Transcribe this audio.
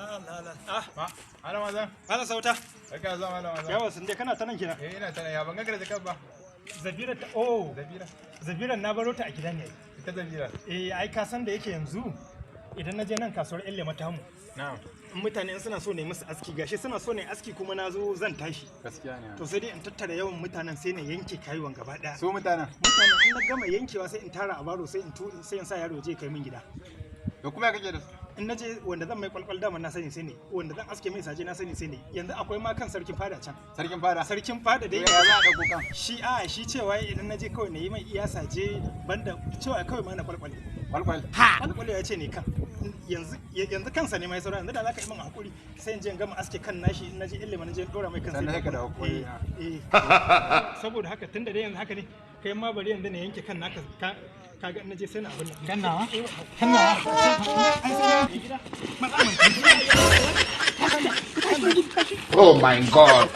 La la la. Ah, Malam Azam, Malam Sauta. barka zuwa Malam Azam. Yawa sun dai kana ta nan kenan. Eh, ina tana ya ban ga da kan ba. Zabira ta, oh, Zabira. Zabiran na baro ta a gida ne. Ita Zabira. Eh, ai ka san da yake yanzu idan na je nan kasuwar ƴan lema tamu. Na'am. In mutane in suna so ne musu aski, gashi suna so ne aski kuma na zo zan tashi. Gaskiya ne. To sai dai in tattara yawan mutanen sai na yanke kayuwan gaba ɗaya. Su mutanen. Mutanen in na gama yankewa sai in tara a baro, sai in tu sai in sa yaro je kai min gida. Da kuma ya kake da su? In na je, wanda zan mai kwalkwal dama na sani sai ne, wanda zan aske mai saje na sani sai ne. Yanzu akwai ma kan sarkin fada can. Sarkin fada. Sarkin fada dai. Ya za a dauko kan? Shi a shi cewa idan na je kawai na yi mai iya saje, banda cewa kawai ma na kwalkwale. Kwalkwal. Kwalkwale ya ce ne kan. Yanzu yanzu kansa ne mai saura, yanzu da zaka yi min hakuri sai in je in gama aske kan nashi, in na je ilima na je in dora mai kan. Sannan sai ka dawo ko eh, ina. Eh. Saboda haka tunda dai yanzu haka ne, kai ma bari yanzu na yanke kan naka, ka kaga in na je sai na abin nan. Kan nawa? Eh, Kan nawa? ai sai na gida. Matsa mun. Oh my God.